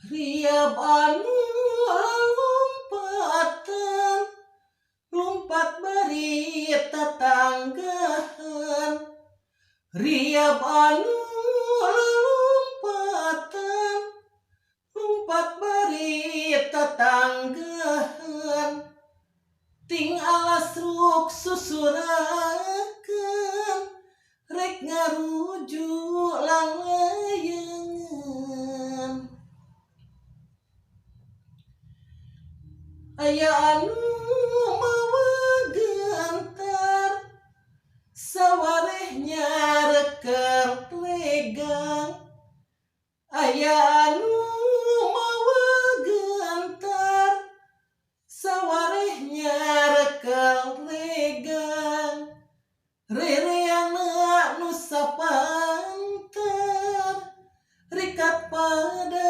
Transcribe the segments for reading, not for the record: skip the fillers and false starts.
Riab anu lompatan lumpat bari tatanggahan. Riab anu lompatan lumpat bari tatanggahan. Ting alas ruk susurakan rek ngarujuk langlayangan. Aya anu mawa gentar sawareh nyareker legang. Aya anu mawa gentar sawareh nyareker legang. Rereana nu sapantar rikat pada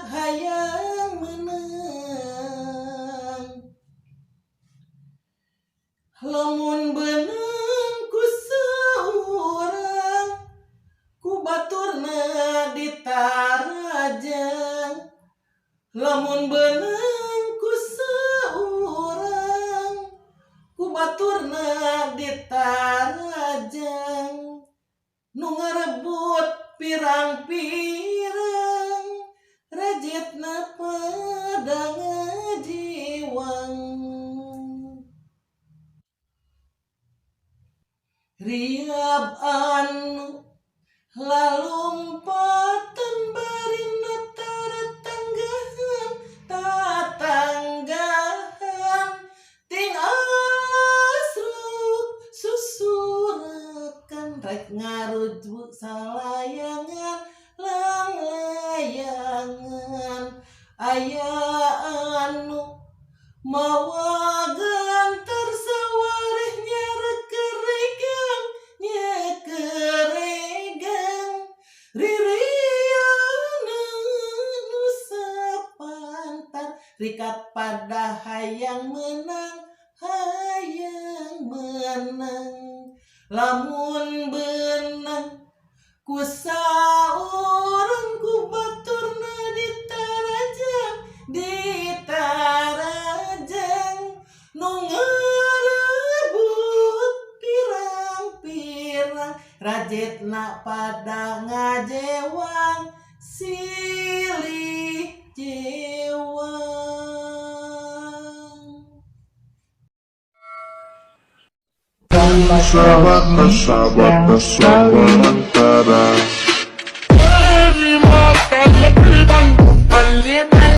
hayang menang. Lamun beunang ku saurang ku baturna ditarajang. Lamun beunang ku saurang ku baturna ditarajang. Nu ngarebut pirang-pirang rajetna pada ngajiwang. Riab anu lalumpatan bari taratanggahan tatanggahan. Ting alas ruk susurakan rek ngarujuk salayangan langlayangan. Aya anu mawa gantar sawareh nyarekeregang nyekeregang. Ririana nu sapantar rikat pada hayang menang hayang menang. Lamun beunang ku saurang ku baturna ditarajang ditarajang. Nu ngarebut pirang-pirang rajetna pada ngajewang silih jewang. Sahabat Yang sahabat saling antara.